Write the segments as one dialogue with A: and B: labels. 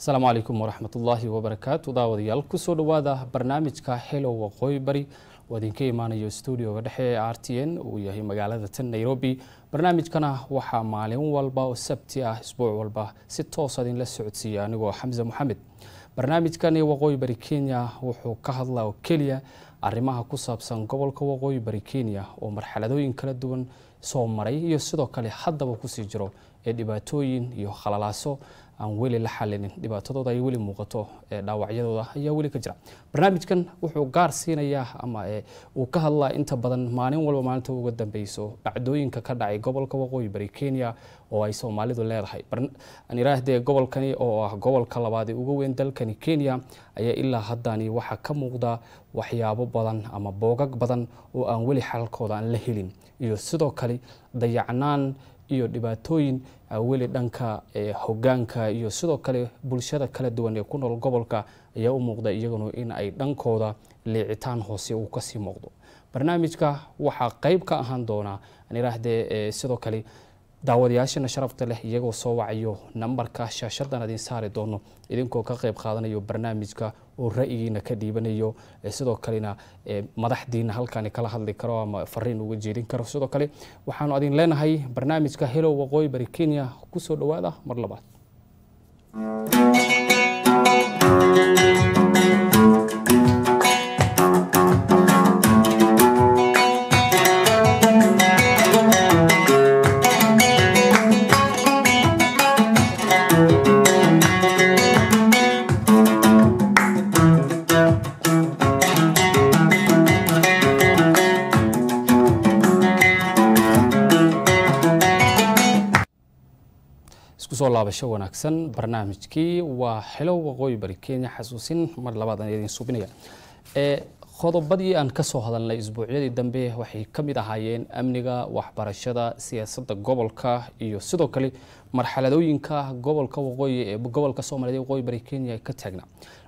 A: Asalaamu calaykum waraxmatullaahi wabarakaatu. Daawadayaal, kusoo dhowaada barnaamijka Hello Waqooyi Bari oo idinka imaanayo stuudioga dhexe ee RTN uu yahay magaalada tan Nairobi. Barnaamijkana waxaa maalin walba oo Sabti ah, isbuuc walba, si toos idinla socodsiiya anigoo Xamse Moxamed. Barnaamijkani Waqooyi Bari Kenya wuxuu ka hadlaa oo keliya arrimaha ku saabsan gobolka Waqooyi Bari Kenya oo marxaladooyin kala duwan soo maray iyo sidoo kale haddaba kusii jiro ee dhibaatooyin iyo khalalaaso aan weli la xalinin, dhibaatadooda ay weli muuqato, dhaawacyadooda ayaa weli ka jira. Barnaamijkan wuxuu gaar siinayaa ama uu ka hadlaa inta badan maalin walba maalinta uga dambeyso dhacdooyinka ka dhacay gobolka Waqooyi Bari Kenya oo ay Soomaalidu leedahay. Aan iraahdee, gobolkani oo ah gobolka labaad ee ugu weyn dalkani Kenya ayaa ilaa haddani waxaa ka muuqda waxyaabo badan ama boogag badan oo aan weli xalkooda aan la helin, iyo sidoo kale dayacnaan iyo dhibaatooyin weli dhanka hogaanka iyo sidoo kale bulshada kala duwan ee ku nool gobolka ayaa u muuqda iyaguna in ay dhankooda liicitaan hoose uu kasii muuqdo. Barnaamijka waxaa qeyb ka ahaan doona, aan iraahdee, sidoo kale daawadayaashana sharafta leh iyagoo soo wacayo nambarka shaashadan idin saari doono, idinkoo ka qeyb qaadanayo barnaamijka oo ra'yigiina ka dhiibanayo, sidoo kalena madaxdiina halkani kala hadli karo ama fariin uga jeedin karo. Sidoo kale waxaanu adin leenahay barnaamijka Hello Waqooyi Bari Kenya kusoo dhowaada mar labaad. Isku soo laabasho wanaagsan. Barnaamijkii waa Hello Waqooyi Bari Kenya. Xasuusin mar labaad aan idin subinaya. Qodobadii aan ka soo hadalnay isbuucyadii dambe waxay ka mid ahaayeen amniga, waxbarashada, siyaasadda gobolka iyo sidoo kale marxaladooyinka gobolka waqooyi ee gobolka Soomaaliyeed Waqooyi Bari Kenya ka taagna.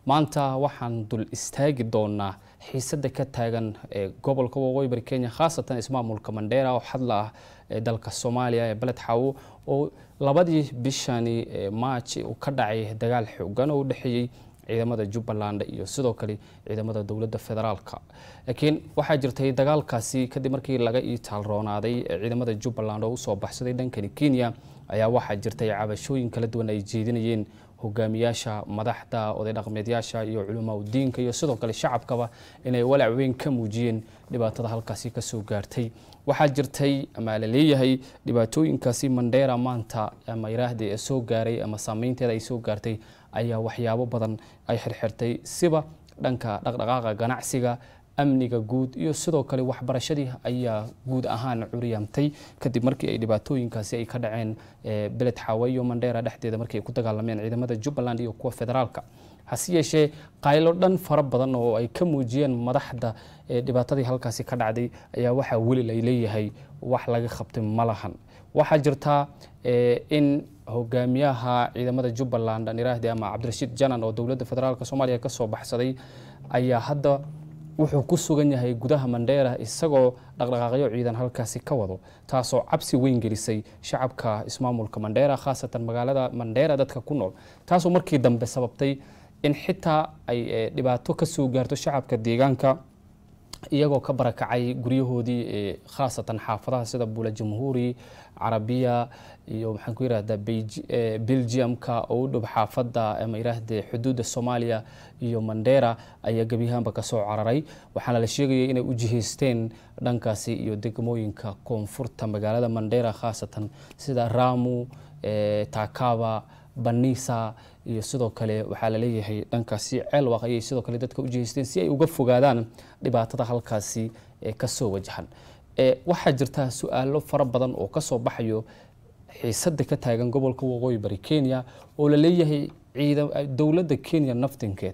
A: Maanta waxaan dul istaagi doonaa xiisadda ka taagan ee gobolka Waqooyi Bari Kenya, khaasatan ismaamulka Mandheera oo xadla ah ee dalka Soomaaliya ee Beled Xaawo, oo 2dii bishani March uu ka dhacay dagaal xoogan oo u dhexeeyey ciidamada Jubbaland iyo sidoo kale ciidamada dowladda federaalka. Laakiin waxaa jirtay dagaalkaasi kadib markii laga itaalroonaaday ciidamada Jubbaland oo usoo baxsaday dhankani Kenya, ayaa waxaa jirtay cabashooyin kala duwan ay jeedinayeen hogaamiyaasha, madaxda, oday dhaqameedyaasha iyo culamaa udiinka iyo sidoo kale shacabkaba inay walaac weyn ka muujiyeen dhibaatada halkaasi kasoo gaartay. Waxaa jirtay ama la leeyahay dhibaatooyinkaasi Mandheera maanta ama iraahde ee soo gaaray ama saameynteeda ay soo gaartay ayaa waxyaabo badan ay xirxirtay, siba dhanka dhaqdhaqaaqa ganacsiga, amniga guud iyo sidoo kale waxbarashadii ayaa guud ahaan curyaamtay kadib markii ay dhibaatooyinkaasi ay ka dhaceen Beled Xaawe iyo Mandheera dhexdeeda markii ay ku dagaalameen ciidamada Jubbaland iyo kuwa federaalka. Hase yeeshee qaylo dhan fara badan oo ay ka muujiyeen madaxda dhibaatadii halkaasi ka dhacday ayaa waxaa weli lay leeyahay wax laga qabtay ma lahan. Waxaa jirtaa in hogaamiyaha ciidamada Jubbaland, aan iraahde, ama Cabdirashiid Janan oo dowladda federaalka Soomaaliya kasoo baxsaday ayaa hadda wuxuu ku sugan yahay gudaha Mandheera isagoo dhaqdhaqaaqyo ciidan halkaasi ka wado, taasoo cabsi weyn gelisay shacabka ismaamulka Mandheera, khaasatan magaalada Mandheera dadka ku nool, taasoo markii dambe sababtay in xitaa ay dhibaato kasoo gaarto shacabka deegaanka iyagoo ka barakacay guryahoodii, khaasatan xaafadaha sida Buula Jamhuuri, Carabiya iyo maxaan ku yirahdaa Belgiumka oo u dhow xaafadda ama yiraahdee xuduudda Soomaaliya iyo Mandheera ayaa gebiyahaanba kasoo cararay. Waxaana la sheegayay inay u jihaysteen dhankaasi iyo degmooyinka koonfurta magaalada Mandheera, khaasatan sida Ramu, Takaba, Banisa iyo sidoo kale waxaa la leeyahay dhankaasi Ceelwaq ayay sidoo kale dadka u jihaysteen si ay uga fogaadaan dhibaatada halkaasi kasoo wajahan. Waxaa jirta su-aalo fara badan oo kasoo baxayo xiisadda ka taagan gobolka Waqooyi Bari Kenya oo la leeyahay dowladda Kenya naftinkeed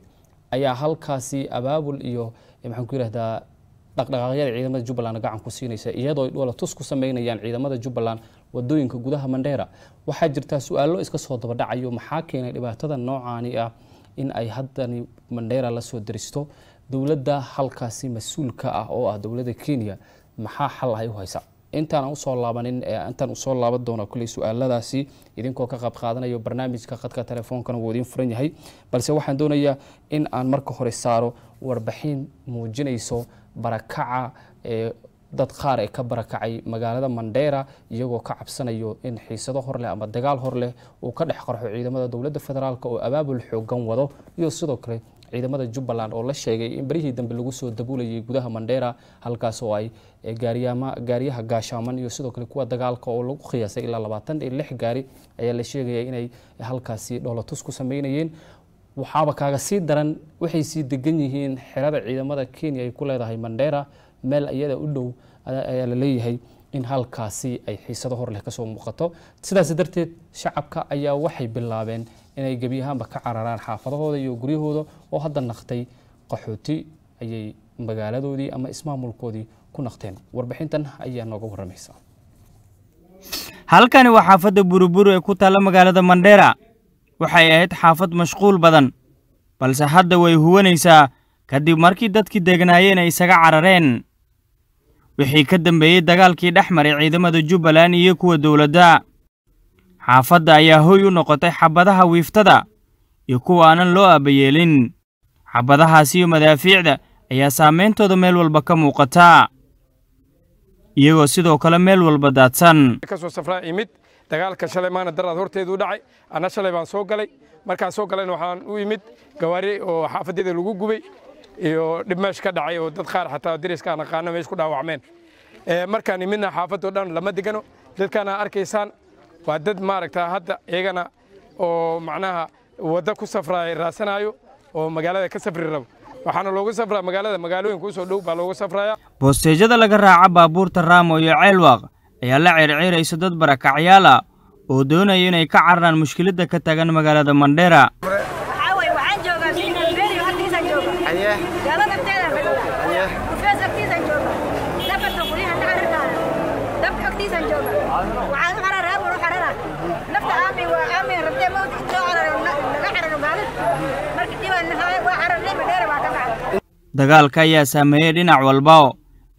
A: ayaa halkaasi abaabul iyo maxaan ku yirahdaa dhaqdhaqaaqyada ciidamada Jubbaland gacan ku siinaysa, iyadoo ay dhoola tus ku sameynayaan ciidamada Jubbaland wadooyinka gudaha Mandheera. Waxaa jirta su-aalo iska soo daba dhacayo: maxaa keenay dhibaatada noocaani ah in ay haddani Mandheera lasoo daristo? Dowladda halkaasi mas-uulka ah oo ah dowladda Kenya maxaa xal ay u haysaa? Intaan usoo laabanin, intaan usoo laaban doona kulley su-aaladaasi idinkoo ka qayb qaadanayo barnaamijka, khadka telefoonkana wuu idiin furan yahay, balse waxaan doonayaa in aan marka hore saaro warbixin muujinayso barakaca ee dad qaar ee ka barakacay magaalada Mandheera, iyagoo ka cabsanayo in xiisado hor leh ama dagaal hor leh uu ka dhex qarxo ciidamada dowladda federaalk oo abaabul xoogan wado iyo sidoo kale ciidamada Jubbaland oo la sheegay in barihii dambe lagu soo dabuulayay gudaha Mandheera, halkaas oo ay gaariyaama gaariyaha gaashaaman iyo sidoo kale kuwa dagaalka oo lagu qiyaasay ilaa 26 gaari ayaa la sheegaya inay halkaasi dhoolatus ku sameynayeen. Waxaaba kaaga sii daran, waxay sii degan yihiin xerada ciidamada Kenya ay ku leedahay Mandheera, meel iyada u dhow ayaa la leeyahay in halkaasi ay xiisado hor leh kasoo muuqato. Sidaas darteed shacabka ayaa waxay bilaabeen inay gebi ahaanba ka cararaan xaafadahooda iyo guryahooda oo hadda naqtay qaxooti ayay magaaladoodii ama ismaamulkoodii ku naqteen. Warbixintan ayaa nooga warramaysa.
B: Halkani waa xaafadda Buruburu ee ku taalla magaalada Mandheera. Waxay ahayd xaafad mashquul badan, balse hadda way huwanaysaa kadib markii dadkii degnaayeen ay isaga carareen wixii ka dambeeyey dagaalkii dhex maray ciidamada Jubbaland iyo kuwa dowladda. Xaafadda ayaa hoy u noqotay xabadaha wiiftada iyo kuwa aanan loo aabayeelin. Xabadahaas iyo madaafiicda ayaa saameyntooda meel walba ka muuqata, iyagoo sidoo kale meel walba daadsan.
C: Kasoo safraa imid, dagaalka shalay maana daraad horteedu u dhacay. Anna shalay baan soo galay. Markaan soo galayna waxaan u imid gawaari oo xaafadeeda lagu gubay iyo dhib meesha ka dhacay oo dad qaar xataa dariska aan aqaano meesha ku dhaawacmeen. Markaan imidna xaafadoo dhan lama degano. Dadkaana arkaysaan waa dad maaragta hadda iyagana oo macnaha wadda ku safraay raasanaayo oo magaalada ka safri rabo. Waxaana loogu safraa magaalada, magaalooyinka usoo dhow baa loogu safraya.
B: Boosteejyada laga raaca baabuurta Raamo iyo Ceelwaaq ayaa la circiiraysa dad barakacyaal ah oo doonaya inay ka cararaan mushkiladda ka taagan magaalada Mandheera.
D: Waxaan joogaa Berio agtiisaan jooga, gaalada agteedaan fadhiya, kufees agtiisaan jooga, nafarta guryaha nacarirkaana dabka agtiisaan jooga. Waxaan u xararaa reer u xarara nafta aami waa aami rabtee mawt intoo cararo naga cararo gaalid marka dhibaan nahay waa cararnay, Mandheera waa ka baxay.
B: Dagaalka ayaa saameeyey dhinac walba,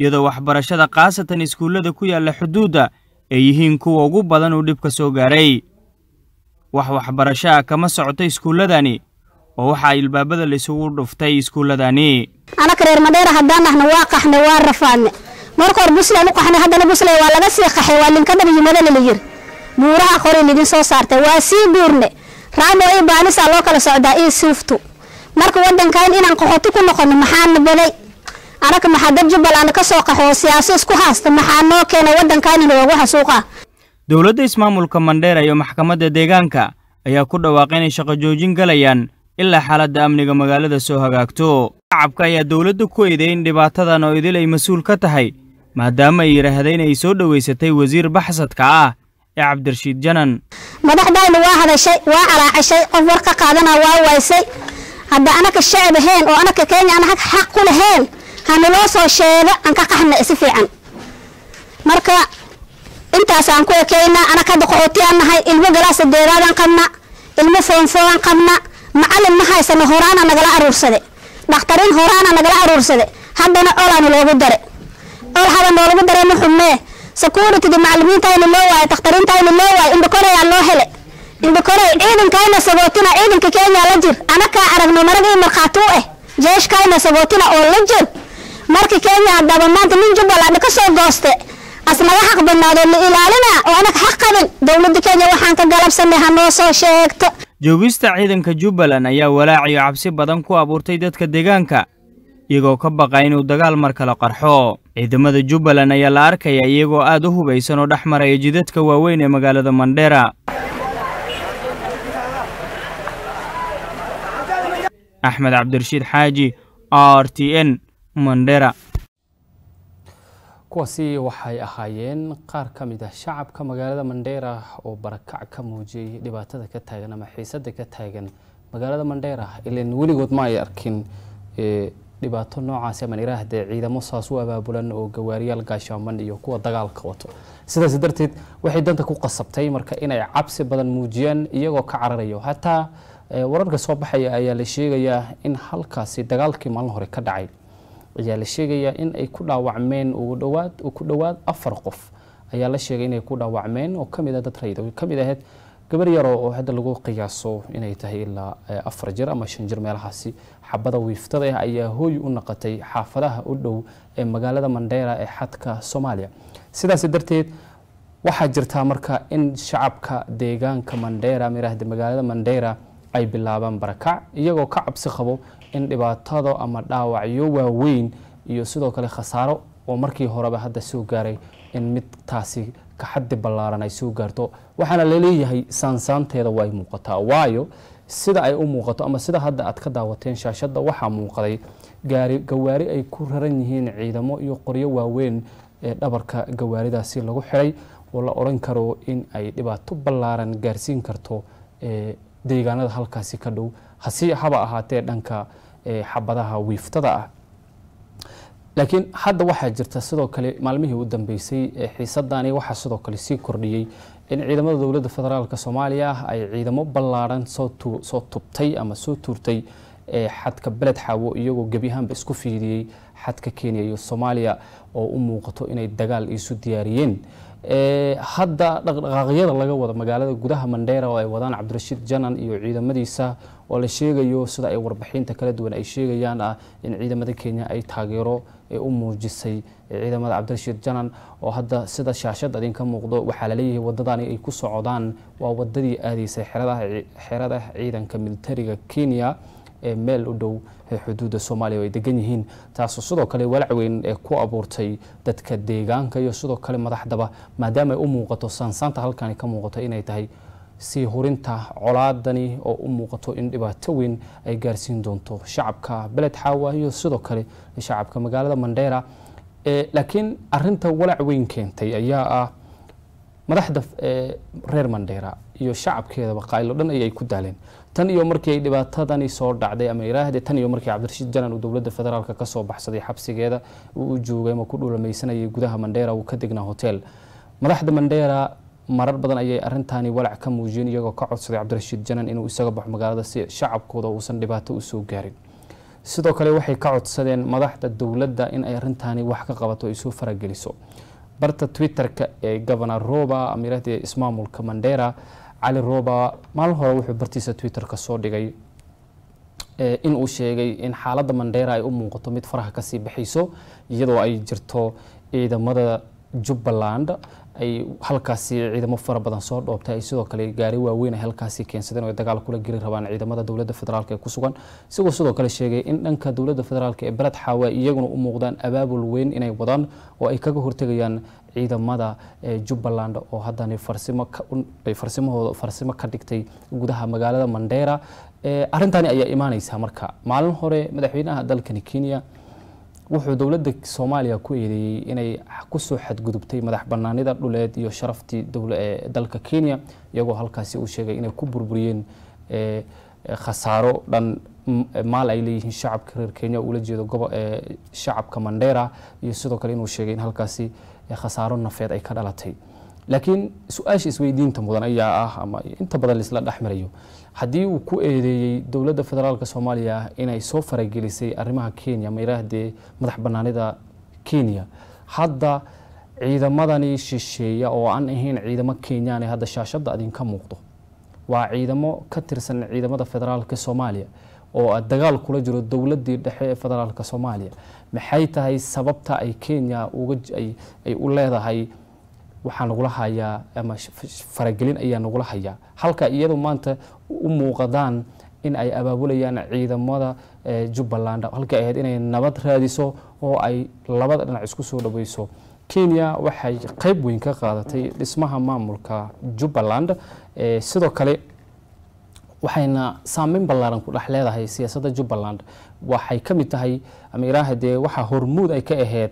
B: iyadoo waxbarashada khaasatan iskuullada ku yaalla xuduudda ay yihiin kuwa ugu badan uu dhibka soo gaaray. Wax waxbarasho ah kama socoto iskuulladani oo waxaa ilbaabada la isugu dhuftay iskuulladani.
E: Anaka reer Madheera haddaan nahna waa qaxnay, waa rafaadne. Marka hore Buslaan u qaxnay, haddana Busley waa laga sii qaxay, waa linkadaba yimadana la yiri buuraha qori lidin soo saartay, waa sii guurne. Raamo iyo Baanisaa loo kala socdaa iyo Suuftu. Marka wadankan inaan qaxooti ku noqono maxaana baday? Anaka maxaa dad Jubbaland ka soo qaxo oo siyaaso isku haasta maxaa noo keenay wadankan inoogu xasuuqa?
B: Dowladda ismaamulka Mandheera iyo maxkamadda deegaanka ayaa ku dhawaaqay inay shaqo joojin galayaan ilaa xaaladda amniga magaalada soo hagaagto. Shacabka ayaa dowladda ku eedeeyay in dhibaatadan oo idil ay mas-uul ka tahay, maadaama ay yidhaahdeen ay soo dhoweysatay wasiir baxsadka ah ee Cabdirashiid Janan.
E: Madaxdayna waa hadashay, waa calaacashay, qof war ka qaadana waa waysay. Hadda anaka shacab ahayn oo anaka Kenya ana xaq ku lahayn hanaloo soo sheego aan ka qaxna si fiican. Marka intaasaan ku ekeynaa. Anaka hadda qaxootiyaan nahay, ilmo galaasa deegaadaan qabna, ilmo foonfoonaan qabna, macallin ma haysano, horaana nagala aruursade, dhakhtarin horaana nagala aruursade, haddana colaana loogu dare. Col haba noolagu dare ma xumee, securityda macallimiintayna loo waayo, dakhtariintayna loo waayo, indhakoreyaa loo hele indhakorey. Ciidankayna sagootina, ciidanka Kenya la jir, anakaa aragno maragii markhaati u ah jeeshkayna sagootina oo la jir. Marka Kenya haddaba maanta nin Jubbaland ka soo gooste as naga xaq badnaado la ilaalina oo anaga xaq qabin. Dowladda Kenya waxaan ka galabsanay ha noo soo sheegto.
B: Joogista ciidanka Jubbaland ayaa walaac iyo cabsi badan ku abuurtay dadka deegaanka, iyagoo ka baqa inuu dagaal mar kale qarxo. Ciidamada Jubbaland ayaa la arkaya iyagoo aad u hubaysan oo dhex maraya jidadka waaweyn ee magaalada Mandheera. Axmed Cabdirashiid Xaaji, R T N, Mandheera.
A: Kuwaasi waxay ahaayeen qaar ka mid ah shacabka magaalada Mandheera oo barakac ka muujiyey dhibaatada ka taagan ama xiisada ka taagan magaalada Mandheera. Ilan weligood ma ay arkin dhibaato noocaasi ama iraahdee ciidamo saas u abaabulan oo gawaariyaal gaashaaman iyo kuwa dagaalka wato. Sidaas darteed waxay danta ku qasabtay marka inay cabsi badan muujiyaan iyagoo ka cararayo. Hataa wararka soo baxaya ayaa la sheegayaa in halkaasi dagaalkii maalin hore ka dhacay ayaa la sheegayaa in ay ku dhaawacmeen ugu dhowaad ku dhowaad 4 qof ayaa la sheegay inay ku dhaawacmeen oo kamid ah dad rayid oo kamid ahayd gabar yar oo hadda lagu qiyaaso inay tahay ilaa 4 jir ama 5 jir meelahaasi. Xabada wiiftada ah ayaa hooy u noqotay xaafadaha u dhow ee magaalada Mandheera ee xadka Soomaaliya. Sidaas darteed waxaa jirta marka in shacabka deegaanka Mandheera miraahda magaalada Mandheera ay bilaabaan barakac, iyagoo ka cabsi qabo in dhibaatada ama dhaawacyo waaweyn iyo sidoo kale khasaaro oo markii horeba hadda soo gaaray in mid taasi ka xaddi ballaaran ay soo gaarto. Waxaana la leeyahay saansaanteeda way muuqataa, waayo sida ay u muuqato ama sida hadda aad ka daawateen shaashadda waxaa muuqday gawaari ay ku raran yihiin ciidamo iyo qoryo waaweyn ee dhabarka gawaaridaasi lagu xiray oo la oran karo in ay dhibaato ballaaran gaarsiin karto deegaanada halkaasi ka dhow, hase haba ahaatee dhanka xabadaha wiiftada ah. Laakiin hadda waxaa jirta sidoo kale maalmihii u dambeysay xiisadani waxaa sidoo kale sii kordhiyey in ciidamada dowladda federaalka Soomaaliya ay ciidamo ballaaran soo tubtay ama soo tuurtay xadka Beled Xaawo, iyagoo gebi ahaanba isku fiidiyey xadka Kenya iyo Soomaaliya oo u muuqato inay dagaal isu diyaariyeen. Hadda dhaqdhaqaaqyada laga wado magaalada gudaha Mandheera oo ay wadaan Cabdirashiid Janan iyo ciidamadiisa oo la sheegayo sida ay warbixinta kala duwan ay sheegayaan in ciidamada Kenya ay taageero u muujisay ciidamada Cabdirashiid Janan oo hadda sida shaashada idinka muuqdo waxaa la leeyahay wadadani ay ku socdaan waa wadadii aadaysay xerada ciidanka militariga Kenya ee meel u dhow xuduudda Soomaaliya oo ay degan yihiin, taasoo sidoo kale walaac weyn ee ku abuurtay dadka deegaanka iyo sidoo kale madaxdaba, maadaama ay u muuqato saansaanta halkani ka muuqato inay tahay sii hurinta colaadani oo u muuqato in dhibaato weyn ay gaarsiin doonto shacabka Beled Xaawa iyo sidoo kale shacabka magaalada Mandheera. Laakiin arrinta walaac weyn keentay ayaa ah madaxda reer Mandheera iyo shacabkeedaba qaylo dhan ayay ku daaleen tan iyo markii ay dhibaatadani soo dhacday ama iraahdee tan iyo markii Cabdirashiid Janan uu dowladda federaalka ka soo baxsaday xabsigeeda uu u joogay ama ku dhuulameysanayay gudaha Mandheera uu ka degnaa hotel. Madaxda Mandheera marar badan ayay arrintani walaac ka muujiyeen, iyagoo ka codsaday Cabdirashiid Janan inuu isaga baxo magaalada si shacabkooda uusan dhibaato u soo gaarin. Sidoo kale waxay ka codsadeen madaxda dowladda in ay arrintani wax ka qabato ay soo farageliso. Barta Twitter-ka ee Governor Roba amiirada ismaamulka Mandheera Cali Roba maalin hore wuxuu bartiisa Twitter-ka soo dhigay in uu sheegay in xaaladda Mandheera ay u muuqato mid faraha kasii baxayso, iyadoo ay jirto ciidamada Jubbaland ay halkaasi ciidamo fara badan soo dhoobtay, ay sidoo kale gaari waaweyn ay halkaasi keensadeen oo ay dagaal kula geli rabaan ciidamada dowladda federaalka ee ku sugan. Isagoo sidoo kale sheegay in dhanka dowladda federaalka ee Beled Xaawa iyaguna u muuqdaan abaabul weyn inay wadaan oo ay kaga hortegayaan ciidamada Jubbaland oo haddana farsimahooda farsimo ka dhigtay gudaha magaalada Mandheera. Arrintani ayaa imaanaysa marka maalin hore madaxweynaha dalkani Kenya wuxuu dowladda Soomaaliya ku eedeeyay inay ku soo xadgudubtay madax bannaanida dhuleed iyo sharaftii dalka Kenya, iyagoo halkaasi uu sheegay inay ku burburiyeen khasaaro dhan maal ay leeyihiin shacabka reer Kenya, ula jeedo shacabka Mandheera, iyo sidoo kale inuu sheegay in halkaasi khasaaro nafeed ay ka dhalatay. Laakiin su-aasha isweydiinta mudan ayaa ah ama inta badan laisla dhex marayo, haddii uu ku eedeeyey dowladda federaalka Soomaaliya inay soo faragelisay arrimaha Kenya ama iraahdee madax bannaanida Kenya, hadda ciidamadani shisheeya oo aan ahayn ciidamo Kenyaan ee hadda shaashadda idinka muuqdo waa ciidamo ka tirsan ciidamada federaalka Soomaaliya oo dagaal kula jiro dowladdii dhexe ee federaalka Soomaaliya, maxay tahay sababta ay Kenya uga ay u leedahay waxaa nagula hayaa ama faragelin ayaa nagula hayaa, halka iyadu maanta u muuqadaan in ay abaabulayaan ciidamada Jubbaland, halka ay ahayd inay nabad raadiso oo ay labada dhinac isku soo dhaweyso. Kenya waxay qayb weyn ka qaadatay dhismaha maamulka Jubbaland, sidoo kale waxayna saameyn ballaaran ku dhex leedahay siyaasadda Jubbaland. Waxay ka mid tahay ama iraahdee waxaa hormuud ay ka ahayd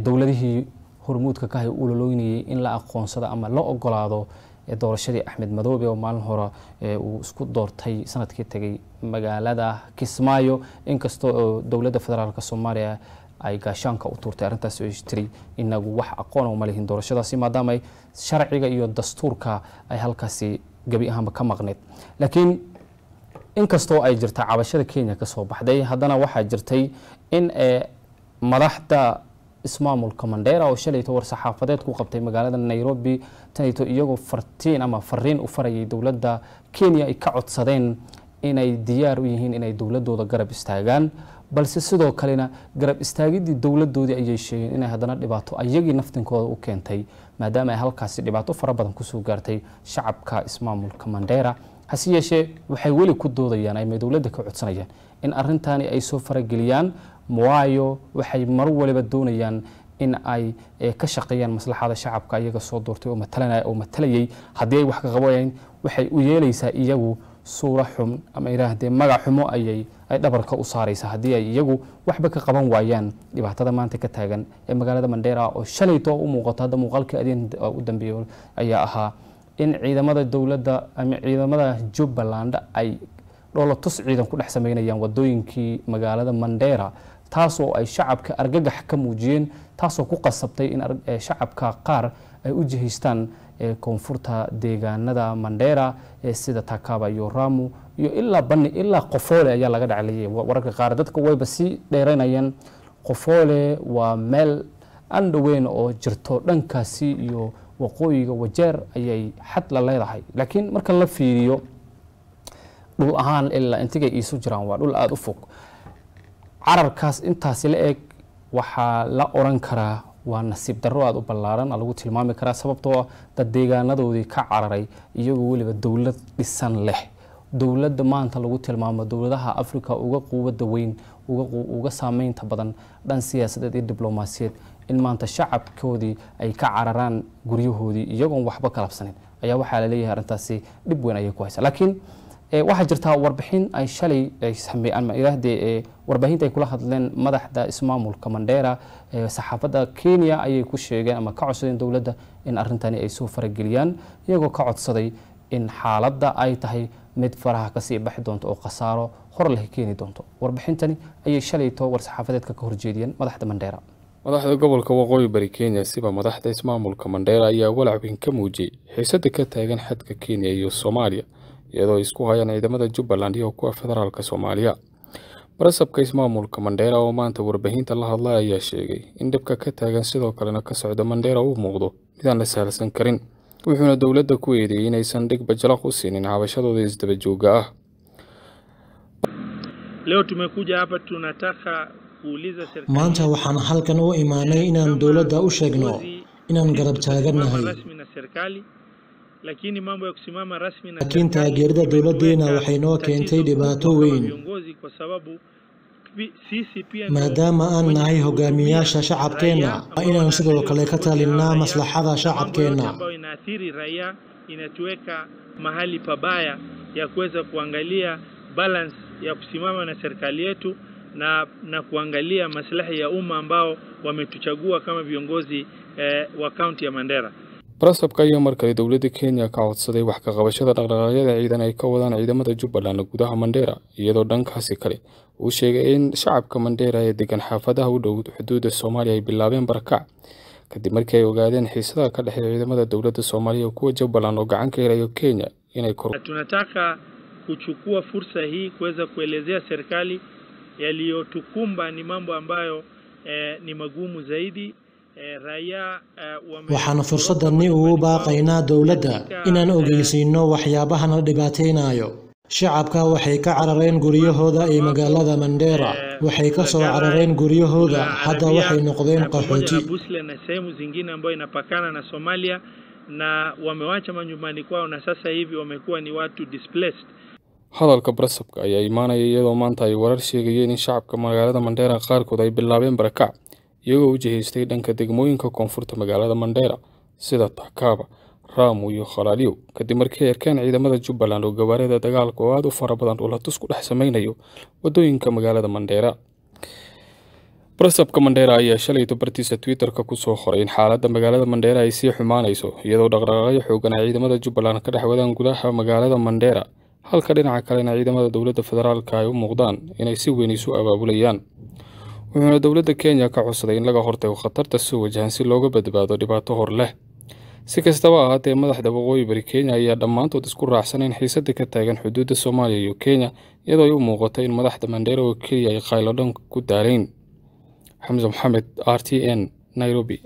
A: dowladihii hormuudka ka hay uloloynayay in la aqoonsado ama la ogolaado doorashadii Axmed Madoobe oo maalin hore uu isku doortay sanadkii tagay magaalada Kismaayo, inkastoo oo dowladda federaalka Soomaaliya ay gaashaanka u tuurtay arrintaas oo tiri inagu wax aqoon uma lihin doorashadaasi, maadaama ay sharciga iyo dastuurka ay halkaasi gebi ahaanba ka maqneyd. Laakiin inkastoo ay jirta cabashada Kenya ka soo baxday, haddana waxaa jirtay in Madaxda ismaamulka Mandheera oo shalayto war saxaafadeed ku qabtay magaalada Nairobi tanayto, iyagoo fartiin ama fariin u farayay dowladda Kenya, ay ka codsadeen inay diyaar u yihiin inay dowladooda garab istaagaan, balse sidoo kalena garab istaagidii dowladoodii ayay sheegeen inay haddana dhibaato ayagii naftinkooda u keentay, maadaama ay halkaasi dhibaato fara badan kusoo gaartay shacabka ismaamulka Mandheera. Hase yeeshee waxay weli ku doodayaan ama dowladda ka codsanayaan in arrintaani ay soo farageliyaan, waayo waxay mar waliba doonayaan in ay ka shaqeeyaan maslaxada shacabka iyaga soo doortay oo matalanaya oo matalayay. Haddii ay wax ka qabanayaan, waxay u yeelaysaa iyagu suura xun ama idhaahdee magac xumo ayay ay dhabarka u saaraysaa haddii ay iyagu waxba ka qaban waayaan dhibaatada maanta ka taagan ee magaalada Mandheera, oo shalayto u muuqato hadda muuqaalkii adeen u dambeeyay ayaa ahaa in ciidamada dowladda ama ciidamada Jubbaland ay dhoolatus ciidan ku dhex sameynayaan wadooyinkii magaalada Mandheera, taasoo ay shacabka argagax ka muujiyeen, taasoo ku qasabtay in shacabka qaar ay u jihaystaan koonfurta deegaanada Mandheera, sida Takaba iyo Ramu iyo ilaa Bani ilaa Qofoole ayaa laga dhaclayay. Wararka qaar dadka wayba sii dheeranayaan. Qofoole waa meel aan dhoweyn oo jirto dhankaasi iyo waqooyiga Wajeer ayay xad la leedahay, laakiin marka la fiiriyo dhul ahaan ilaa intigay iisu jiraan waa dhul aada u fog. Cararkaas intaasi la eg waxaa la oran karaa waa nasiib darro aada u ballaaran lagu tilmaami karaa, sababtoo ah dad deegaanadoodii ka cararay iyagoo weliba dowlad dhisan leh, dowladda maanta lagu tilmaamo dowladaha Africa uga quwadda weyn, uga saameynta badan dhan siyaasadeed iyo diblomaasiyeed, in maanta shacabkoodii ay ka cararaan guryahoodii iyagoon waxba kalabsanin ayaa waxaa laleeyahay arrintaasi dhib weyn ayay ku haysaa. Laakiin waxaa jirtaa warbixin ay shalay ay sameeyeen ama ilaahdee warbaahinta ay kula hadleen madaxda ismaamulka Mandheera saxaafadda Kenya, ayay ku sheegeen ama ka codsadeen dowladda in arrintani ay soo farageliyaan, iyagoo ka codsaday in xaaladda ay tahay mid faraha kasii baxi doonto oo khasaaro hor leh keeni doonto. Warbixintani ayay shalayto war saxaafadeedka ka horjeediyeen madaxda Mandheera.
F: Madaxda gobolka Waqooyi Bari Kenya, siba madaxda ismaamulka Mandheera, ayaa walaac weyn ka muujiyey xiisada ka taagan xadka Kenya iyo Soomaaliya, iyadoo ay isku hayaan ciidamada Jubbaland iyo kuwa federaalka Soomaaliya. Barasabka ismaamulka Mandheera oo maanta warbaahinta la hadlay ayaa sheegay in dhibka ka taagan sidoo kalena ka socda Mandheera uu muuqdo mid aan la sahalsan karin, wuxuuna dowladda ku eedeeyey inaysan dhigba jalaq u siinin cabashadooda isdaba joogga ah.
G: Leo tumekuja hapa tunataka kuuliza serikali.
H: Maanta waxaan halkan u imaanay inaan dowladda u sheegno inaan garab taagannahay,
G: rasmi na serikali, lakini mambo ya kusimama rasmi na
H: laakiin taageerida dowladdeena waxay noo keentay dhibaato weyn
G: viongozi, kwa sababu sisi pia ndio
H: maadaama aan nahay hogaamiyaasha shacabkeenna, waa inaan sidoo kale ka talinnaa maslaxada
G: mambo yote
H: shacabkeenna
G: ambayo inaathiri raia inatuweka mahali pabaya ya kuweza kuangalia balance ya kusimama na serikali yetu na kuangalia maslahi ya umma ambao wametuchagua kama viongozi wa kaunti ya Mandera.
F: Barasabka ayaa mar kale dowladda Kenya ka codsaday wax ka qabashada dhaqdhaqaaqyada ciidan ay ka wadaan ciidamada Jubbaland gudaha Mandheera, iyadoo dhankaasi kale uu sheegay in shacabka Mandheera ee degan xaafadaha u dhow xuduudda Soomaaliya ay bilaabeen barakac kadib markii ay ogaadeen xiisadaha ka dhexeeya ciidamada dowladda Soomaaliya iyo kuwa Jubbaland oo gacan ka helayo Kenya inay kor
G: Na tunataka kuchukua fursa hii kuweza kuelezea serikali yaliyotukumba ni mambo ambayo ni magumu zaidi. Raia wame
H: Waxaan fursadani ugu baaqaynaa dowladda inaan ogeysiino waxyaabaha na dhibaataynayo. Shacabka waxay ka carareen guryahooda ee magaalada Mandheera, waxay ka soo carareen guryahooda, hadda waxay noqdeen
G: na pamoja
H: qaxooti.
G: na Busle na sehemu zingine ambayo inapakana na Somalia, na wamewacha manyumbani kwao na sasa hivi wamekuwa ni watu displaced.
F: Hadalka barasabka ayaa imaanaya iyadoo maanta ay warar sheegayeen in shacabka magaalada Mandheera qaarkood ay bilaabeen barakac, iyagoo u jihaystay dhanka degmooyinka koonfurta magaalada Mandheera sida Takaba, Raamu iyo Khalaaliyow, kadib markii ay arkeen ciidamada Jubbaland oo gawaarida dagaalka oo aada u fara badan dhulatus ku dhex sameynayo wadooyinka magaalada Mandheera. Barasabka Mandheera ayaa shalayto bartiisa Twitter-ka kusoo qoray in xaaladda magaalada Mandheera ay sii xumaanayso, iyadoo dhaqdhaqaaqyo xoogan ay ciidamada Jubbaland ka dhex wadaan gudaha magaalada Mandheera, halka dhinaca kalena ciidamada dowladda federaalka ay u muuqdaan inay si weyn isu abaabulayaan, wuxuuna dowladda Kenya ka codsaday in laga hortago khatarta soo wajahan si looga badbaado dhibaato hor leh. Si kastaba ahaatee, madaxda Waqooyi Bari Kenya ayaa dhammaantood isku raacsan in xiisada ka taagan xuduudda Soomaaliya iyo Kenya, iyadoo ay u muuqato in madaxda Mandheera oo keliya ay qaylo dhan ku daaleyn. Xamse Maxamed, RTN, Nairobi.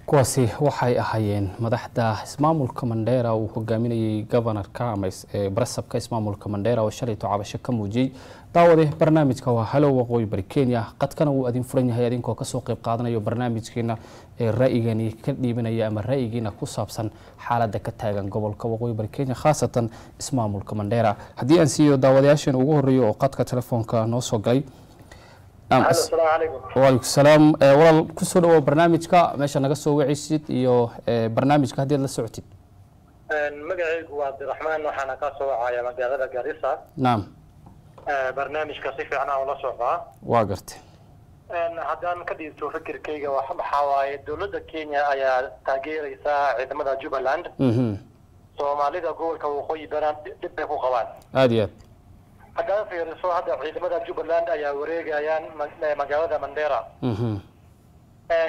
A: Kuwaasi waxay ahaayeen madaxda ismaamulka Mandheera uu hogaaminayay gobanarka ama barasabka ismaamulka Mandheera oo shalayto cabasho ka muujiyey. Daawade, barnaamijka waa Halo Waqooyi Bari Kenya, qadkana wuu adin furan yahay adinkoo kasoo qayb qaadanayo barnaamijkeena ee ra'yigani ka dhiibanaya ama ra'yigiina ku saabsan xaaladda ka taagan gobolka Waqooyi Bari Kenya, khaasatan ismaamulka Mandheera. Haddii aan siiyo daawadayaasheena ugu horreeya oo qadka telefoonka noo soo galay. Waalaikum salaam. Walaal, kusoo dhawow barnaamijka, meesha naga soo wacaysid iyo barnaamijka haddii aad la socotid.
I: Magacaygu waa Cabdiraxmaan, waxaana ka soo wacaya magaalada Garissa. Barnaamijka si fiican aan ula socdaa.
A: Waa gartay.
I: Haddaan ka dhiibto fikirkayga, waxaa waaye dowladda Kenya ayaa taageeraysa ciidamada Jubbaland. Soomaalida gobolka Waqooyi Bari dhib bay ku qabaan.
A: Aada iyo aad.
I: Haddaad fiiriso, hadda ciidamada Jubbaland ayaa wareegayaan magaalada Mandera.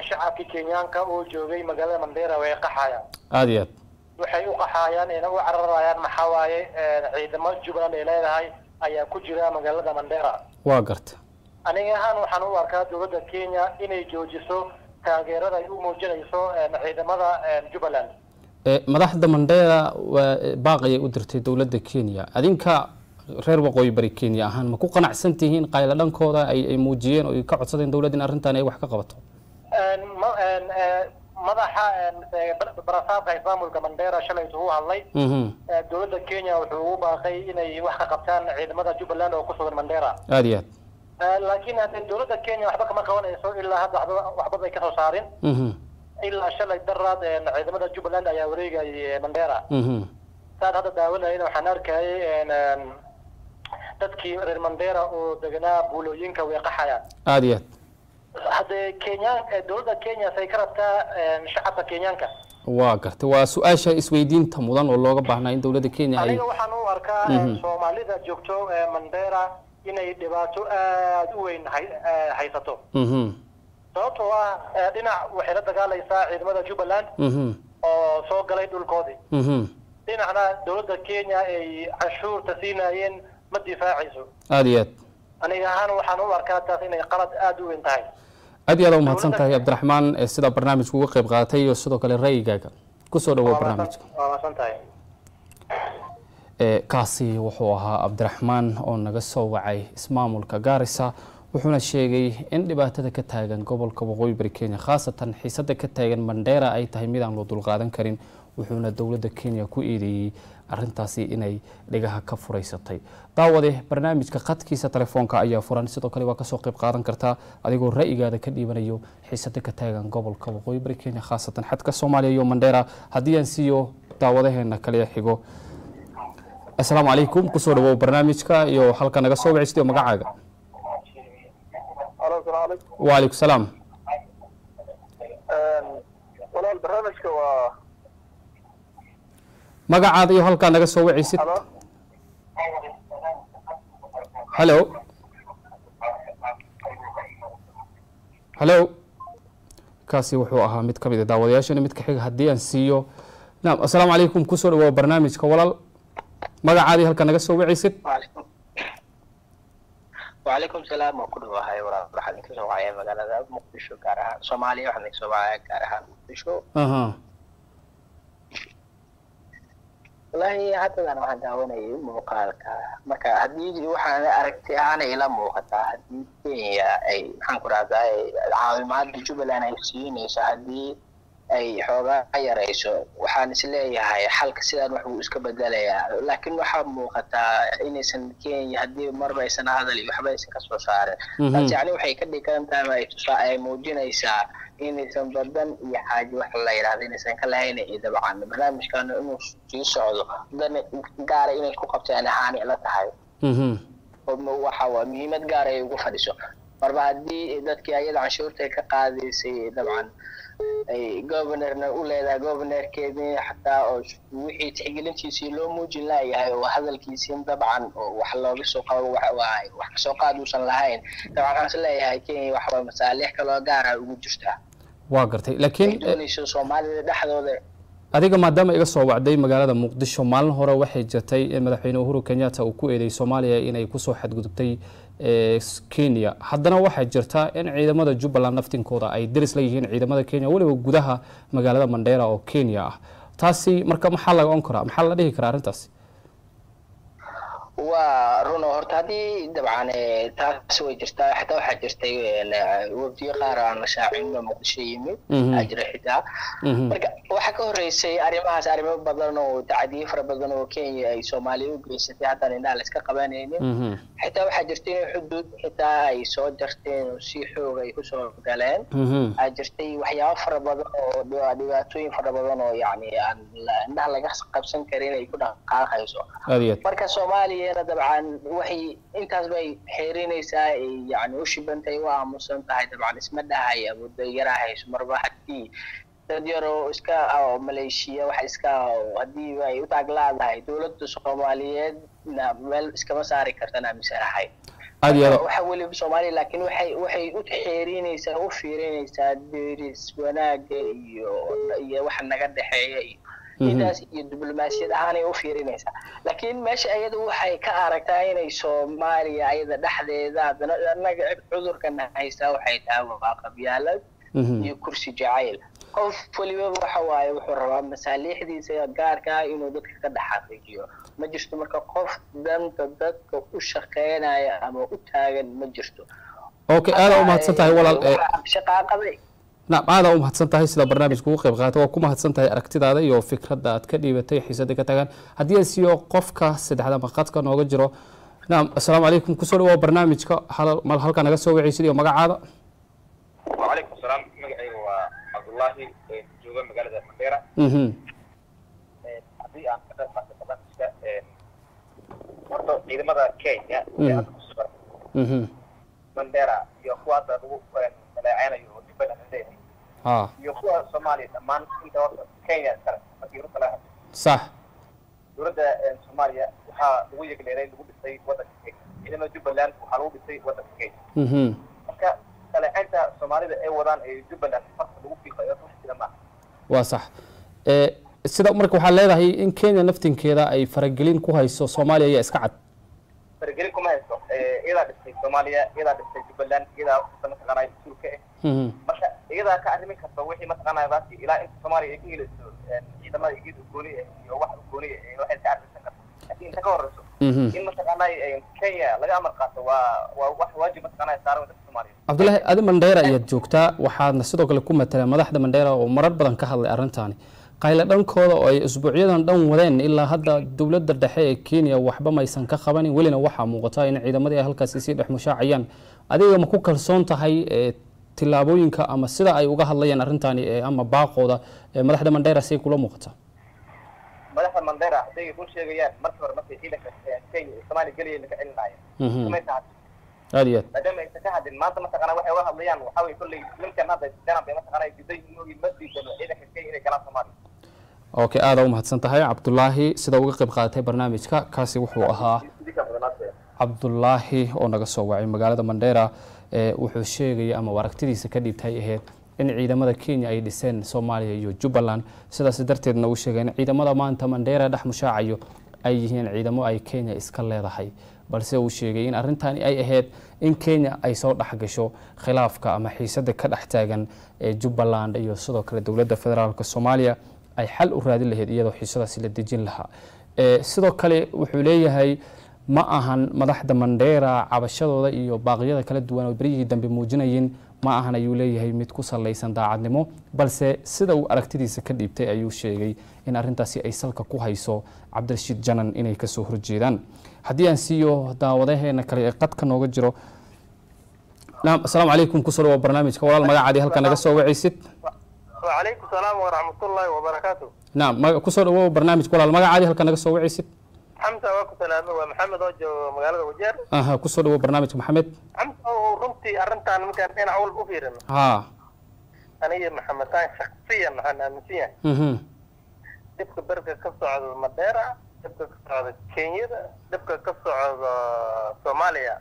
I: Shacabkii Kenyaanka oo joogay magaalada Mandera way qaxayaan.
A: Aada iyo aad.
I: Waxay u qaxayaan ina u cararayaan maxaa waaye ciidamo Jubbaland ay leedahay ayaa ku jira magaalada Mandera.
A: Waa garta.
I: Aniga ahaan waxaan u arkaa dowladda Kenya inay joojiso taageerada ay u muujinayso ciidamada Jubbaland.
A: Madaxda Mandera waa baaq ayay u dirtay dowladda Kenya. Adinka reer Waqooyi Bari Kenya ahaan, ma ku qanacsan tihiin qaylo dhankooda ay muujiyeen oo ay ka codsadeen dowladda in arrintan ay wax ka qabato?
I: Madaxa barasaabka ismaamulka Mandera shalay uu hadlay, dowladda Kenya wuxuu ugu baaqay inay wax ka qabtaan ciidamada Jubbaland oo ku sugan Mandera.
A: Aada iyo
I: aad. Laakiin hadde dowladda Kenya waxba kama qabanayso ilaa hadda, waxba bay kasoo saarin. Ilaa shalay daraad ciidamada Jubbaland ayaa wareegayay Mandera. Saad hadda daawanayna, waxaan arkayay dadkii reer Mandera oo deganaa buulooyinka way qaxayaan.
A: Aada iyo aad.
I: Haddee Kenya, dowladda Kenya say ka rabtaa shacabka Kenyaanka?
A: Waa gartay, waa su-aasha isweydiinta mudan oo looga baahnaa in dowladda Kenya ay
I: Aniga waxaan u arkaa Soomaalida joogto Mandera inay dhibaato aada u weyn haysato, sababtoo ah dhinac waxay la dagaalaysaa ciidamada Jubbaland oo soo galay dhulkoodii, dhinacna dowladda Kenya ay canshuurta siinayeen ma difaacayso.
A: Aada iyo aad.
I: Aniga ahaan waxaan u arkaa taas inay qalad aada u weyn tahay.
A: Aad iyo aad umahadsan tahay, Cabdiraxmaan, sida barnaamijka uga qayb qaadatay iyo sidoo kale ra'yigaaga. Kusoo dhawow barnaamijka.
I: Waa mahadsan tahay.
A: Kaasi wuxuu ahaa Cabdiraxmaan oo naga soo wacay ismaamulka Gaarisa, wuxuuna sheegay in dhibaatada ka taagan gobolka Waqooyi Bari Kenya, khaasatan xiisada ka taagan Mandheera, ay tahay mid aan loo dulqaadan karin, wuxuuna dowladda Kenya ku eedeeyey arrintaasi inay dhegaha ka furaysatay. Daawade, barnaamijka khadkiisa telefoonka ayaa furan, sidoo kale waa kasoo qayb qaadan kartaa adigoo ra'yigaada ka dhiibanayo xiisada ka taagan gobolka Waqooyi Bari Kenya, khaasatan xadka Soomaaliya iyo Mandheera. Haddii aan siiyo daawadaheena kale xigo. Assalaamu calaykum, kusoo dhawow barnaamijka iyo halka naga soo wicistay oo magacaaga. Wacalaykum salaam.
J: Walaal, barnaamijka waa
A: Magacaada iyo halkaa naga soo wicaysid. Halo, halo. Kaasi wuxuu ahaa mid ka mid a daawadayaashana. Midka xiga haddii aan siiyo. Naam, assalaamu calaykum, kusoo dhawow barnaamijka walaal, magacaadii halka naga soo wicaysid.
K: Wacalaykum salaam, waan ku dhawahay walaal. Waxaan idinka soo wacaya magaalada Muqdisho, gaar ahaan Soomaaliya waxaan idinka soo wacaya, gaar ahaan Muqdisho. Wallaahi haddadan waxaan daawanayay muuqaalka. Marka haddii waxaan aragti ahaan ila muuqataa, haddii Kenya ay, maxaan ku rahdaa, caawimaada Jubbaland ay siinayso haddii ay xoogaa yarayso, waxaan isleeyahay xalka sidaan wax wuu iska bedelayaa. Laakiin waxaa muuqataa inaysan Kenya haddii marba aysan hadal iyo waxba aysan kasoo saarin, taas yacni waxay ka dhigan tahay ama ay tusaa ay muujinaysaa inaysan badan iyo xaaji wax la yidhahdo inaysan ka lahayn, iyo dabcan barnaamijkan inuu sii socdo dan gaara inay ku qabteen ahaan ila tahay, waxa waa muhiimad gaar ay ugu fadhiso. Marba haddii dadkii ayada canshuurta ka qaadaysay, dabcan ay governorna u leedahay, governorkeedii xataa oo wixii tixgelintiisii loo muujin laayahay oo hadalkiisiin dabcan oo wax looga soo qabo wax kasoo qaad uusan lahayn, dabcan waxaan is leeyahay Kenya waxa masaalix kaloo gaara ugu jirtaa.
A: Waa gartay, laakiin
K: ay doonayso Soomaalida dhexdooda.
A: Adiga maadaama iga soo wacday magaalada Muqdisho, maalin hore waxay jirtay in madaxweyne Uhuru Kenyatta uu ku eedeeyay Soomaaliya inay kusoo xadgudubtay Kenya. Haddana waxaa jirta in ciidamada Jubbaland naftinkooda ay deris la yihiin ciidamada Kenya, weliba gudaha magaalada Mandheera oo Kenya ah. Taasi marka maxaa laga on karaa, maxaa la dhihi karaa arrintaasi?
K: Waa run oo horta haddii dabcan taas way jirtaa. Xitaa waxaa jirtay wafdiyo qaar aan la shaacin oo Muqdisho yimid aa jira xitaa. Marka waxaa ka horreysay arrimahaas arrimo badan oo tacadiyo fara badan oo Kenya ay Soomaaliya u geysatay, haddaan indhaha la iska qabanaynin. Xitaa waxaa jirtay in xuduud xitaa ay soo jarteen oo si xoog ay kusoo galeen. Aa jirtay waxyaabo fara badan oo dhibaatooyin fara badan oo yacni aan indhaha laga qabsan karin ay ku dhaqaaqayso. Marka Soomaaliya dabcan waxay intaas bay xeerinaysaa, ay yani u shibantay, u aamusan tahay. Dabcan isma dhahay awoodda yaraa hayso, marba haddii dad yaroo iska maleeshiya waxa iska haddii ay u taag laadahay dowladda Soomaaliyeedna meel iskama saari kartan aaminsanahay. Waxa weliba Soomaaliya laakiin waxay u xeerinaysaa, u fiirinaysaa deris wanaagga iyo waxa naga dhexeeya iyo intaas iyo diblomaasiyad ahaanay u fiirinaysaa. Laakiin meesha iyada waxay ka aragtaa inay Soomaaliya ayada dhexdeeda haddana annaga cudurkana haystaa waxay tahay waa qabyaalad iyo kursi jacayl. Qof waliba waxa waaye wuxuu rabaa masaaliixdiisa gaarka ah inuu dadka ka dhex xaqiijiyo. Ma jirto marka qof danta dadka u shaqeynaya ama u taagan ma jirto.
A: Okay, aad u mahadsan tahay walaal.
K: Shaqaaqada
A: Naam, aad u mahadsan tahay sida barnaamijka ugu qayb qaadatay. Waa ku mahadsan tahay aragtidaada iyo fikradda aad ka dhiibatay xiisadda ka tagan. Haddii aan siiyo qofka saddexda maqadka nooga jiro. Naam, assalaamu calaykum, kusoo dhawow barnaamijka. Mal halkaa naga soo wacaysid iyo magacaada?
J: Wacalaykum salaam, magacayga waa Cabdullaahi, jooga magaalada Mandheera. Haddii aan ka qayb qaato barnaamijka, horta ciidamada Kenya ee hadda ku sugan Mandheera iyo kuwa hadda lagu dhaleeceynayo oo Jubbaland la leeyahay iyo kuwa Soomaaliya, dhammaan inta horta Kenya iskale markii runta laga hadlo.
A: Sax.
J: Dowladda Soomaaliya waxaa lagu yegleeray, lagu dhisay waddanka Kenya. Ciidamada Jubbaland waxaa lagu dhisay waddanka Kenya. Marka dhaleecaynta Soomaalida ay wadaan ee Jubbaland farta lagu fiiqayo wax jira maaha.
A: Waa sax. Sida marka waxaa leedahay in Kenya naftinkeeda ay faragelin ku hayso Soomaaliya ayaa iska cad.
J: Faragelin kuma hayso, iyadaa dhistay Soomaaliya, iyadaa dhistay Jubbaland, iyadaa mataqaanaa mas-uul ka ah. Marka iyadaa ka arrimin karta wixii mataqaanaa baasi ilaa inta Soomaaliya ay ka helayso ciidamada geed gooni ah iyo wax gooni ah waxay ka arrimisan karta. Laakiin inta ka horeyso in mataqaanaa Kenya laga amar qaato waa wax waajib mataqaanaa saaran dadka Soomaaliyeed.
A: Cabdullaahi, adi Mandheera ayaad joogtaa, waxaadna sidoo kale ku mataleen madaxda Mandheera oo marar badan ka hadlay arrintaani. Qaylo dhankooda oo ay usbuucyadan dhan wadeen ilaa hadda dowladda dhexe ee Kenya waxba maysan ka qabanin, welina waxaa muuqata in ciidamadii ay halkaasi sii dhex mushaacayaan. Adiga ma ku kalsoon tahay tillaabooyinka ama sida ay uga hadlayaan arrintaani ama baaqooda madaxda Mandheera say kula muuqataa?
J: Madaxda Mandheera hadday run sheegayaan, markii hore markay ciidanka Kenya ee Soomaaliya gelayeen ka celinayeen kumaysan hadlin.
A: Aad iyo aad.
J: Maadaama aysan ka hadlin, maanta mataqaanaa waxay uga hadlayaan waxaa weye kolley ninkan hadda janab bay mataqaanaa diidan yihiin, ma diidano ciidanka Kenya inay galaan Soomaaliya.
A: Okay, aad u mahadsan tahay Cabdullaahi sida uga qayb qaadatay barnaamijka. Kaasi wuxuu ahaa Cabdullaahi oo naga soo wacay magaalada Mandheera. Wuxuu sheegaya ama aragtidiisa ka dhiibtay ahayd in ciidamada Kenya ay dhiseen Soomaaliya iyo Jubbaland, sidaas darteedna uu sheegay in ciidamada maanta Mandheera dhex mushaacayo ay yihiin ciidamo ay Kenya iska leedahay, balse uu sheegay in arrintani ay ahayd in Kenya ay soo dhex gasho khilaafka ama xiisadda ka dhex taagan ee Jubbaland iyo sidoo kale dowladda federaalka Soomaaliya ay xal u raadin lahayd iyadoo xiisadaasi la dejin lahaa. Sidoo kale wuxuu leeyahay ma ahan madaxda Mandheera cabashadooda iyo baaqyada kala duwan oo beryihii dambe muujinayeen ma ahan, ayuu leeyahay, mid ku salaysan daacadnimo, balse sida uu aragtidiisa ka dhiibtay ayuu sheegay in arrintaasi ay salka ku hayso Cabdirashiid Janan inay kasoo horjeedaan. Haddii aan siiyo daawadaheena kale ee qadka nooga jiro. Naam, assalaamu calaykum, kusoo dhawow barnaamijka walaal, magacaadii halka naga soo wacaysid?
J: وعليكم السلام ورحمة الله وبركاته.
A: Naam, kusoo dhawow barnaamijka walaal, magacaadii halka naga soo wacaysid?
J: Xamsa, waa ku salaamay, waa Maxamed oo jooga magaalada Wajeer.
A: Aha, kusoo dhawow barnaamijka Maxamed.
J: Xamsa, oo runtii arrintan markaan dhinac walba u fiirino, aniga Maxamed taan shakhsiyan waxaan aaminsan yahay dhibka berka ka socda Madeira, dhibka ka socda Kenyada, dhibka ka socda Soomaaliya,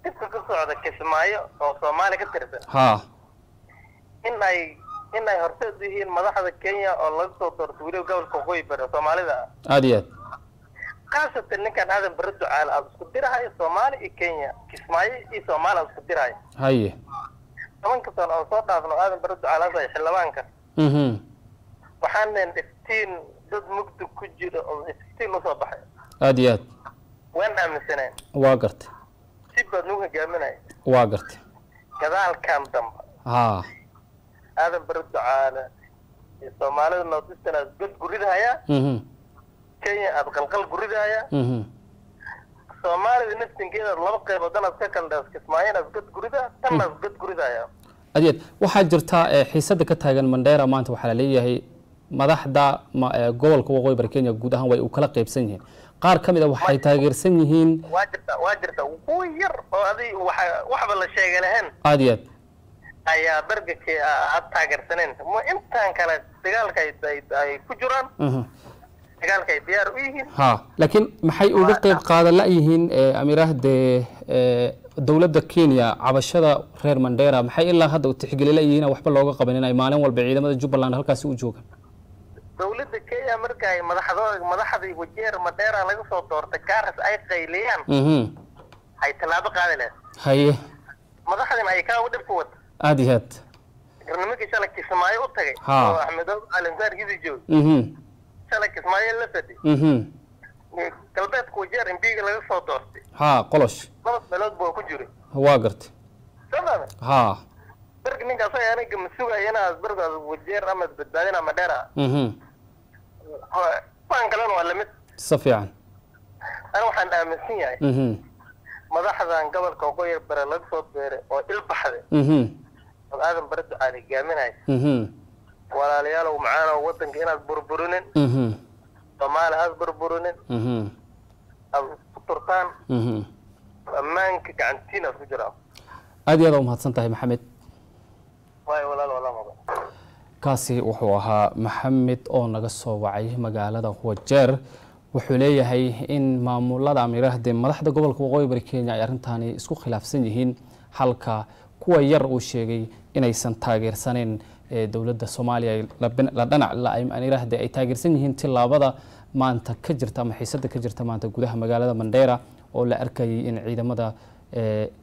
J: dhibka ka socda Kismaayo oo Soomaaliya ka tirsan, in ay Inay horseed u yihiin madaxda Kenya oo laga soo doortay weliba gobolka Waqooyi Bari Soomaalida.
A: Aad iyo aad.
J: Khaasatan ninkan Aadan Barre Ducaale aad isku dirahayo Soomaali iyo Kenya, Kismaayo iyo Soomaali aad isku dirahayo.
A: Haye.
J: 10-ka sano oo soo dhaafno Aadan Barre Ducaale hadda xildhibaanka. Waxaan iftiin dad mugdi ku jira oo iftiin usoo baxay.
A: Aad iyo aad.
J: Waan aaminsaneen.
A: Waa gartay.
J: Si baad nugu hogaaminaya.
A: Waa gartay.
J: Gadaalkan dambe.
A: Haa.
J: Aadan Barre Ducaale iyo Soomaalida Northeastern aad god guridahaya. Kenya aad qalqal guridahaya. Soomaalida naftinkeeda laba qaybood aad ka kala dhaas Kismaayo aad god gurida, tan aad god guridahaya.
A: Aad iyo aad. Waxaa jirta xiisada ka taagan Mandheera maanta. Waxaa la leeyahay madaxda gobolka Waqooyi Bari Kenya guud ahaan way u kala qaybsan yihiin. Qaar ka mid ah waxay taageersan yihiin
J: waa jirta kuwa yar oo adi waxba la sheegay lahayn.
A: Aad iyo aad.
J: Ayaa dargakii aad taageersaneen. Intaan kale dagaalka ay ku jiraan. Dagaalka ay diyaar u yihiin.
A: Ha, laakiin maxay uga qayb qaadan la'yihiin amiirahde dowladda Kenya cabashada reer Mandheera? Maxay ilaa hadda u tixgelin la'yihiin waxba looga qaban in ay maalin walba ciidamada Jubbaland halkaasi u joogaan?
J: Dowladda Kenya marka ay madaxdii Wajeer Mandheera laga soo doortay Gaarisa ay qayliyaan. Ay tallaabo qaadi lahayd.
A: Haye.
J: Madaxdina ay ka dhib ku wada.
A: Aad iyo aad.
J: Nimankii shalay Kismaayo u tagay. Oo Axmed Alansaarkiisii joogay. Shalay Kismaayo la fadhi. Galbeedka Wajeer MPga laga soo doortay.
A: Ha, Qolosh.
J: 2 meelood buu ku jiray.
A: Waa gartay.
J: Sabab?
A: Ha.
J: Barka ninka asaga aniga ma sugaya inaad barkaas Wajeer ama badbaadina Mandheera. Kuwan kalena waa lamid.
A: Si fiican.
J: Ana waxaan aaminsan yahay. Madaxdan gobolka Waqooyi Bari laga soo beeray oo ilbaxday. Oo Aadan Barre Ducaale hogaaminaya. Walaalayaalow macaanow waddanka inaad burburinin. Soomaali aad burburinin. Aad isku turtaan. Ammaanka gacantiin aad ku jiraan.
A: Aad iyo aad u mahadsan tahay Maxamed.
J: Waay walaal walaal maba.
A: Kaasi wuxuu ahaa Maxamed oo naga soo wacay magaalada Wajeer. Wuxuu leeyahay in maamulada amiirahde madaxda gobolka Waqooyi Bari Kenya ay arrintaani isku khilaafsan yihiin, halka kuwa yar uu sheegay inaysan taageersaneyn dowladda Soomaaliya la dhanac la amiirahde ay taageersan yihiin tillaabada maanta ka jirta ama xiisada ka jirta maanta gudaha magaalada Mandheera oo la arkayay in ciidamada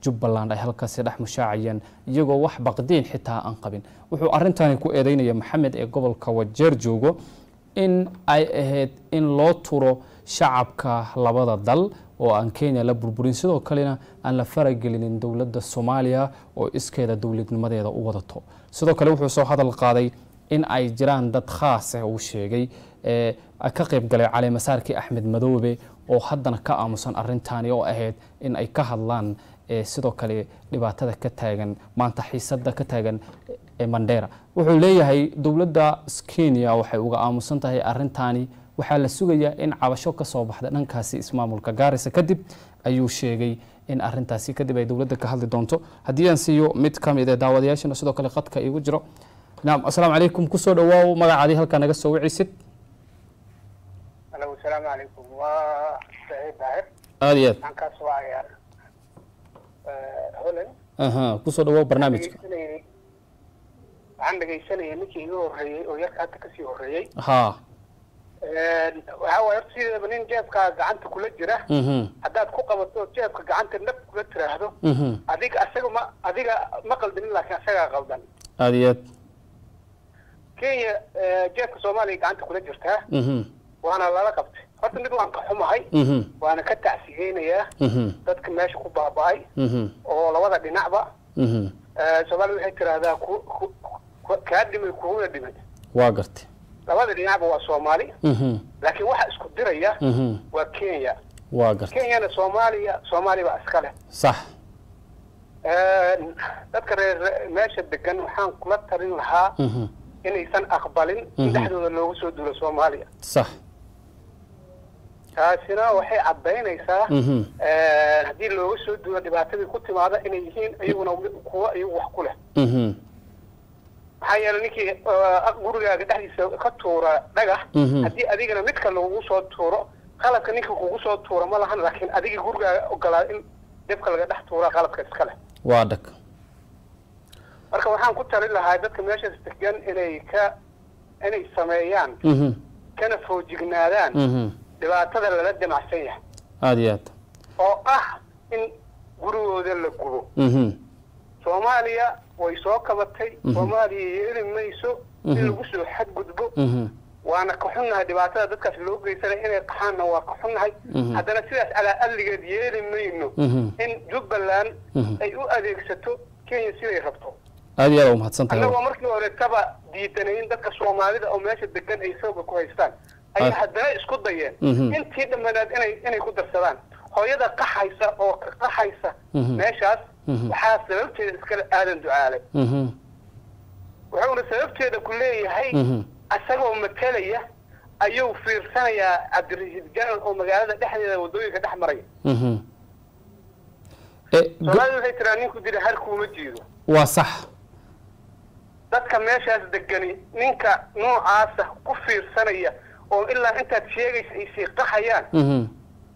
A: Jubbaland ay halkaasi dhex mushaacayeen iyagoo wax baqdiin xitaa aan qabin. Wuxuu arrintaani ku eedeynaya Maxamed ee gobolka Wajeer joogo in ay ahayd in loo turo shacabka labada dal oo aan Kenya la burburin, sidoo kalena aan la faragelinin dowladda Soomaaliya oo iskeeda dowladnimadeeda u wadato. Sidoo kale wuxuu soo hadal qaaday in ay jiraan dad khaas ah uu sheegay ka qayb galay caleemasaarkii Axmed Madoobe oo haddana ka aamusan arrintaani oo ahayd in ay ka hadlaan sidoo kale dhibaatada ka taagan maanta xiisada ka taagan Mandheera. Wuxuu leeyahay dowladda Kenya waxay uga aamusan tahay arrintaani. Waxaa la sugayaa in cabasho ka soo baxda dhankaasi ismaamulka Gaarisa kadib ayuu sheegay in arrintaasi kadib ay dowladda ka hadli doonto. Haddii aan siiyo mid ka mid ah daawadayaashana sidoo kale khadka igu jiro. Naam, assalaamu calaykum. Kusoo dhawaaw magacaadii halkaa naga soo wicisid.
L: Asalaamu calaykum. Waa Saciid Daahir.
A: Aad iyo aad.
L: Waxaan kaa soo wacayaa Holland.
A: Aha, kusoo dhawaaw barnaamijka.
L: Waxaan dhegeysanayay ninkii iga horreeyey oo yarka hadda kasii horreeyey.
A: Ha.
L: Waxaa waaye horta sideedaba nin jeebka gacanta kula jira. Haddaad ku qabato jeebka gacanta nab kula tiraahdo. Adiga asaga ma adiga ma qaldanin laakiin asagaa qaldan.
A: Aad iyo aad.
L: Kenya jeebka Soomaaliya gacanta kula jirtaa. Waana lala qabtay. Horta mid waan ka xumahay. Waana ka tacsiyeynayaa dadka meesha ku baaba'ay oo labada dhinacba. Soomaaliya waxay tiraahdaa kaa dhimay kuguna dhimay.
A: Waa gartay.
L: Labada dhinacba waa Soomaali. Laakiin waxa isku diraya waa Kenya.
A: Waa gartay.
L: Kenyana Soomaaliya Soomaali baa iska leh.
A: Sax.
L: Dadka reer meesha degan waxaan kula talin lahaa inaysan aqbalin in dhexdooda loogu soo duulo Soomaaliya.
A: Sax.
L: Taasina waxay caddaynaysaa haddii looga soo duulo dhibaatadii ku timaada inay yihiin iyaguna kuwa iyagu wax ku leh. Maxaa yeelay ninkii gurigaaga dhexdiisa ka tuura dhagax, haddii adigana mid kale lagugu soo tuuro, qalabka ninka kugu soo tuura ma lahan, laakiin adiga gurigaaga ogolaa in dhibka laga dhex tuura qalabka iska leh.
A: Waa dhag.
L: Marka Marka waxaan ku talin lahaa dadka meeshaas degan inay sameeyaan kana foojignaadaan dhibaatada lala damacsan yahay.
A: Aada iyo aad.
L: Oo ah in gurigooda la gubo. Soomaaliya way soo kabatay, Soomaaliya yeeli mayso in lagu soo xadgudbo. Waana ka xunnahay dhibaatada dadkaas loo geysanay, inay qaxaanna waa ka xunnahay. Haddana sidaas calaa adligeed yeeli mayno in Jubbaland ay u adeegsato Kenya siday rabto.
A: Aada iyo aad umahadsan tahay.
L: Annagoo markii hore taba diidanay in dadka Soomaalida oo meesha degan ay sooga ku haystaan, ayay haddana isku dayeen intii dhammanaad inay ku darsadaan. Hooyada qaxaysa oo ka qaxaysa meeshaas waxaa sababteeda iskale Aadan Ducaale. Wuxuuna sababteeda ku leeyahay asagoo matalaya ayuu fiirsanayaa Cabdirashiid Janan oo magaalada dhexdeeda waddooyinka dhex maraya. Soomaalida waxay tiraa ninku dira harkuuma jiido.
A: Waa sax.
L: Dadka meeshaas degani ninka noocaasa ku fiirsanaya oo ilaa intaad sheegaysa ay sii qaxayaan,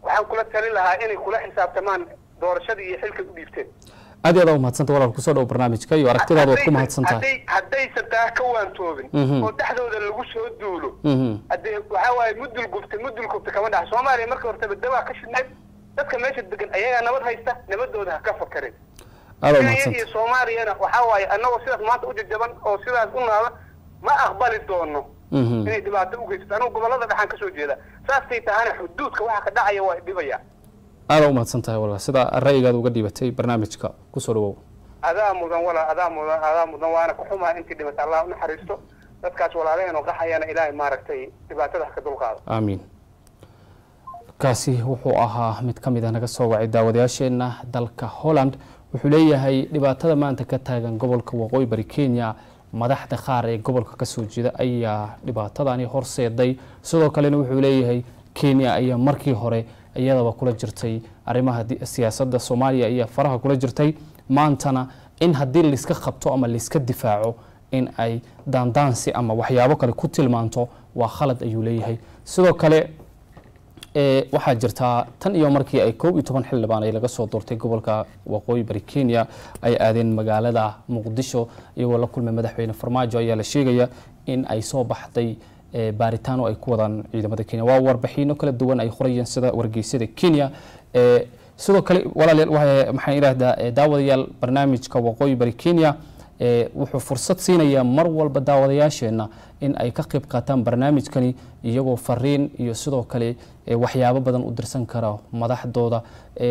L: waxaan kula talin lahaa inay kula xisaabtamaan doorashadii iyo xilkay u dhiibteen.
A: Aad iyo aad umahadsanta walaal, kusoo dhow barnaamijka iyo aragtidaada, waad ku mahadsan tahay.
L: Haddaysan taa ka waantoobin oo dhexdooda lagu soo duulo, haddee waxaa waaye mudul gubta mudul gubta kama dhax. Soomaaliya marka hortaba dawaa ka shidnayd, dadka meesha degan ayagaa nabad haysta, nabadooda ha ka fakarin.
A: Aad
L: Kenya iyo Soomaaliyana waxaa waaye annagoo sidaas maanta u jajaban oo sidaas u naada ma aqbali doono inay dhibaato u geysato. Anigu gobollada dhexaan kasoo jeeda, saasay tahana xuduudka waxa ka dhacaya waa dhibaya.
A: Aada umahadsan tahay walaal, sida ra'yigaada uga dhiibatay barnaamijka, kusoo dhawow.
L: Adaa mudan walaal, adaa mudan, adaa mudan. Waana ku xumaha intii dhimata, Allah u naxariisto. Dadkaas walaalaheen oo qaxayana Ilaahay maaragtay dhibaatada ha ka dulqaado.
A: Aamiin. Kaasi wuxuu ahaa mid ka mid ah naga soo wacay daawadayaasheenna dalka Holland. Wuxuu leeyahay dhibaatada maanta ka taagan gobolka Waqooyi Bari Kenya, madaxda qaar ee gobolka kasoo jeeda ayaa dhibaatadani horseeday. Sidoo kalena wuxuu leeyahay Kenya ayaa markii hore iyadaba kula jirtay arrimaha siyaasadda Soomaaliya ayaa faraha kula jirtay, maantana in haddii laiska qabto ama laiska difaaco in ay daandaansi ama waxyaabo kale ku tilmaanto waa khalad ayuu leeyahay. Sidoo kale waxaa jirtaa tan iyo markii ay 11 xildhibaan ay laga soo doortay gobolka Waqooyi Bari Kenya ay aadeen magaalada Muqdisho iyagoo la kulmay madaxweyne Farmaajo, ayaa la sheegaya in ay soo baxday baaritaano ay ku wadaan ciidamada Kenya. Waa warbixino kala duwan ay qorayeen sida wargeysyada Kenya. Sidoo kale walaalayaal, maxaan idhaahdaa daawadayaal, barnaamijka Waqooyi Bari Kenya wuxuu fursad siinayaa mar walba daawadayaasheenna in ay ka qayb qaataan barnaamijkani, iyagoo fariin iyo sidoo kale waxyaabo badan u dirsan kara madaxdooda.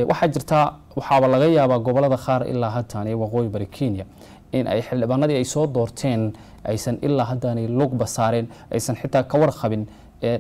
A: Waxaa jirtaa, waxaaba laga yaabaa gobolada qaar ilaa haatan ee Waqooyi Bari Kenya in ay xildhibaanadii ay soo doorteen aysan ilaa haddaanay lugba saareen, aysan xitaa ka warqabin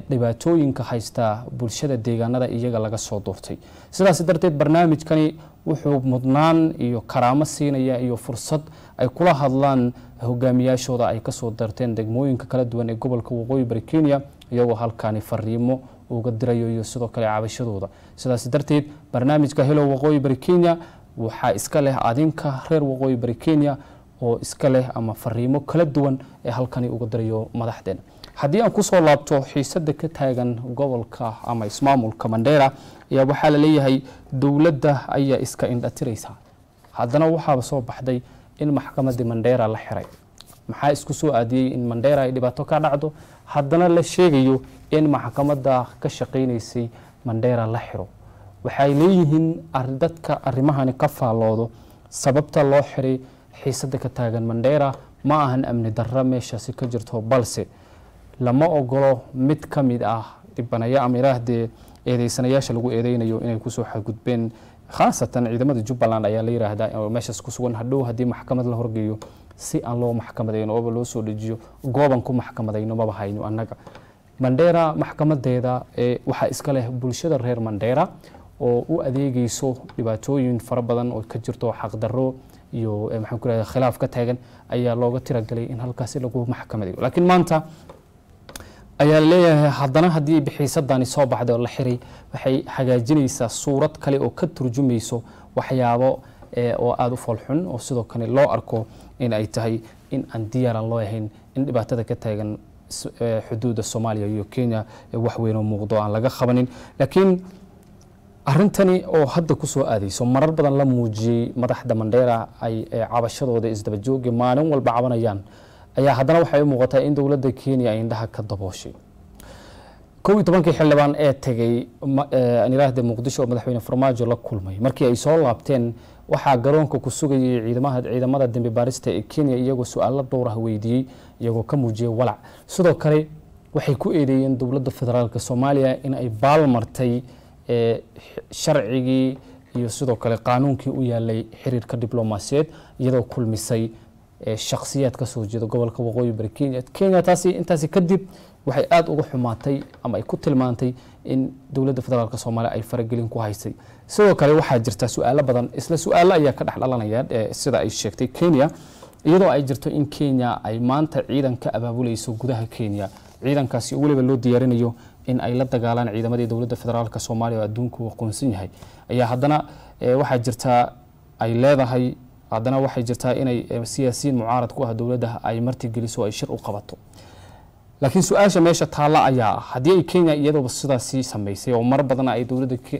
A: dhibaatooyinka haysta bulshada deegaanada iyaga laga soo doortay. Sidaas darteed barnaamijkani wuxuu mudnaan iyo karaamo siinaya iyo fursad ay kula hadlaan hogaamiyaashooda ay kasoo darteen degmooyinka kala duwan ee gobolka Waqooyi Bari Kenya, iyagoo halkaani fariimo uga dirayo iyo sidoo kale cabashadooda. Sidaas darteed barnaamijka Helow Waqooyi Bari Kenya waxaa iska leh adinka reer Waqooyi Bari Kenya oo iska leh ama fariimo kala duwan ee halkani uga dirayo madaxdeena. Haddii aan kusoo laabto xiisada ka taagan gobolka ama ismaamulka Mandera, ayaa waxaa la leeyahay dowladda ayaa iska indhatiraysa. Haddana waxaaba soo baxday in maxkamadii Mandera la xiray. Maxaa isku soo aadiyey in Mandera ay dhibaato ka dhacdo, haddana la sheegayo in maxkamadda ka shaqaynaysay Mandera la xiro? Waxay leeyihiin dadka arrimahani ka faalloodo, sababta loo xiray xiisada ka taagan Mandera ma ahan amni darro meeshaasi ka jirto, balse lama ogolo mid ka mid ah dhibanaya ama iraahdee eedeysanayaasha lagu eedeynayo inay kusoo xadgudbeen, khaasatan ciidamada Jubbaland ayaa la yiraahdaa oo meeshaas ku sugan. Hadhow haddii maxkamad la horgeeyo si aan loo maxkamadayno ooba loo soo dejiyo gooban ku maxkamadayno maba hayno annaga. Mandera maxkamadeeda waxaa iska leh bulshada reer Mandera oo u adeegeyso dhibaatooyin fara badan oo ka jirto, xaqdarro iyo maxaan ku rahdaa khilaaf ka taagan ayaa looga tiragalay in halkaasi lagu maxkamadayo. Laakiin maanta ayaa leeyahay haddana haddii bixiisadani soo baxday oo la xiray, waxay hagaajinaysaa suurad kale oo ka turjumayso waxyaabo oo aada u foolxun, oo sidoo kale loo arko in ay tahay in aan diyaaran loo ahayn in dhibaatada ka taagan xuduudda Soomaaliya iyo Kenya wax weyn oo muuqdo aan laga qabanin. Laakiin Arrintani oo hadda kusoo aadayso marar badan la muujiyey madaxda Mandheera ay cabashadooda isdaba joogi maalin walba cabanayaan, ayaa haddana waxay u muuqataa in dowladda Kenya ay indhaha ka dabooshay. 11kii xildhibaan ee tegay aan iraahde Muqdisho oo madaxweyne Farmaajo la kulmay, markii ay soo laabteen waxaa garoonka ku sugayay ciidamada dembi baarista ee Kenya, iyagoo su-aalo dhowr ah weydiiyey, iyagoo ka muujiyey walac. Sidoo kale waxay ku eedeeyeen dowladda federaalka Soomaaliya in ay baalmartay sharcigii iyo sidoo kale qaanuunkii u yaalay xiriirka diblomaasiyeed, iyadoo kulmisay shakhsiyaad ka soo jeeda gobolka Waqooyi Bari Kenya. Kenya taasi intaasi kadib waxay aada uga xumaatay ama ay ku tilmaantay in dowladda federaalka Soomaaliya ay faragelin ku haysay. Sidoo kale waxaa jirta su-aalo badan, isla su-aalo ayaa ka dhex dhalanaya sida ay sheegtay Kenya, iyadoo ay jirto in Kenya ay maanta ciidan ka abaabulayso gudaha Kenya, ciidankaasi oo weliba loo diyaarinayo in ay la dagaalaan ciidamadii dowladda federaalka Soomaaliya oo adduunku aqoonsan yahay, ayaa haddana waxaa jirtaa ay leedahay, haddana waxay jirtaa inay siyaasiyiin mucaarad ku ah dowladda ay martigeliso, ay shir u qabato. Laakiin su-aasha meesha taalla ayaa ah, haddii ay Kenya iyaduba sidaasi samaysay oo mar badan ay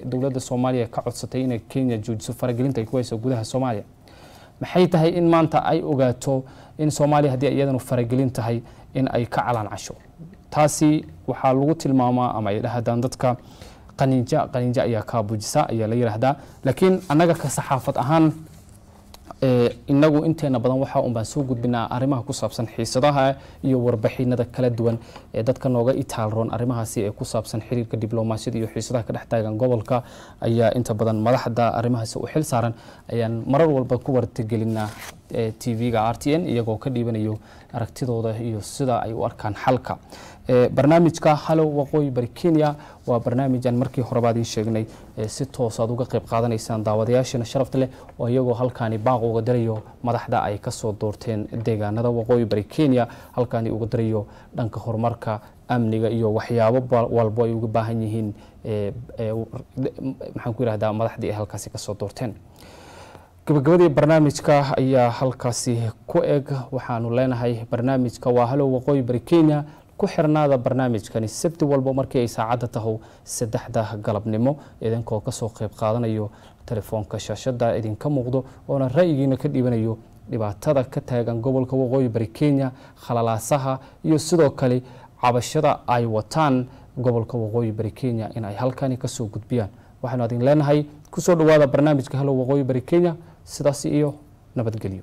A: dowladda Soomaaliya ka codsatay inay Kenya joojiso faragelinta ay ku hayso gudaha Soomaaliya, maxay tahay in maanta ay ogaato in Soomaaliya haddii iyadanu faragelin tahay in ay ka calaan casho? Taasi waxaa lagu tilmaamaa ama ay dhahdaan dadka qaninja qaninja ayaa kaa bujisa ayaa la yidhaahdaa. Laakiin annaga ka saxaafad ahaan inagu inteena badan waxa un baan soo gudbinaa arrimaha ku saabsan xiisadaha iyo warbixinada kala duwan ee dadka nooga itaalroon arrimahaasi ee ku saabsan xiriirka diblomaasiyada iyo xiisadaha ka dhex taagan gobolka ayaa inta badan madaxda arrimahaasi u xil saaran ayaan marar walba ku wartigelinaa TV-ga RTN, iyagoo ka dhiibanayo aragtidooda iyo sida ay u arkaan xalka. Barnaamijka Halow Waqooyi Bari Kenya waa barnaamij aan markii horeba idiin sheegnay si toos aad uga qayb qaadanaysaan daawadayaashana sharafta leh, oo iyagoo halkaani baaq uga dirayo madaxda ay kasoo doorteen deegaanada Waqooyi Bari Kenya, halkaani uga dirayo dhanka horumarka, amniga iyo waxyaabo walbo ay uga baahan yihiin, maxaan ku yidhahdaa, madaxdii ay halkaasi kasoo doorteen. Gabagabadii barnaamijka ayaa halkaasi ku eg. Waxaanu leenahay barnaamijka waa Halow Waqooyi Bari Kenya. Ku xirnaada barnaamijkani sabti walbo markii ay saacadda taho 3da galabnimo, idinkoo kasoo qayb qaadanayo telefoonka shaashada idinka muuqdo, oona ra'yigiina ka dhiibanayo dhibaatada ka taagan gobolka Waqooyi Bari Kenya, khalalaasaha iyo sidoo kale cabashada ay wataan gobolka Waqooyi Bari Kenya in ay halkani kasoo gudbiyaan. Waxaanu idin leenahay kusoo dhawaada barnaamijka Halow Waqooyi Bari Kenya. Sidaas iyo nabadgelyo.